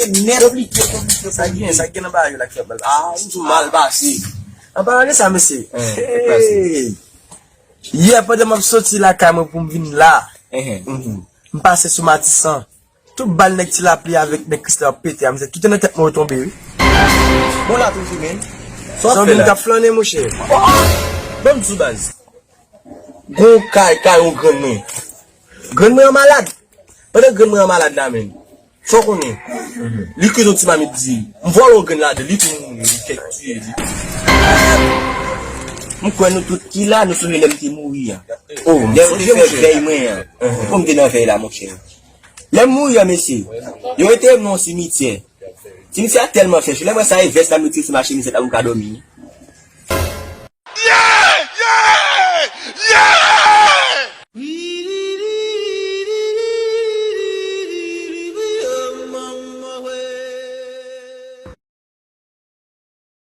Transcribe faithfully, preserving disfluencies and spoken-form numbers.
Nèt. Konplike, konplike, sa gen, sa gen anba yo la ki fè mal. Ah, m tou mal pase. An palan de sa, mesye. Hey! Yè, pandan m ap soti lakay mwen pou m vin la, mhm, m pase sou Matisan. Tout bal nèg Ti Lapli avèk nèg Kristan ap pete a, misye, tout nan tèt mwen yo tonbe, wi. Bon, la toujou, men. Sa w ap fè la? Zanmi m t ap flannen, monchè. Oh! Ban m di w, baz. Gon kay, kay yon grann mwen. Grann mwen an malad. Pandan grann mwen an malad la, men, fò w konnen. Li kwit yon ti mamit di, m vòlò yon grenn ladan, li tou mouri, li fèk tiye li. M kwè nou tout ki la, nou sonje lè m te mouri a. Oh, lè yo te fè vèy mwen an. Pou m te nan vèy la, monchè. Lè m mouri a, mesye, yo enterre m nan yon simityè. Simityè a tèlman frèch. Lè m wè sa, e vès la m retire sou ma chemiz la pou m ka dòmi.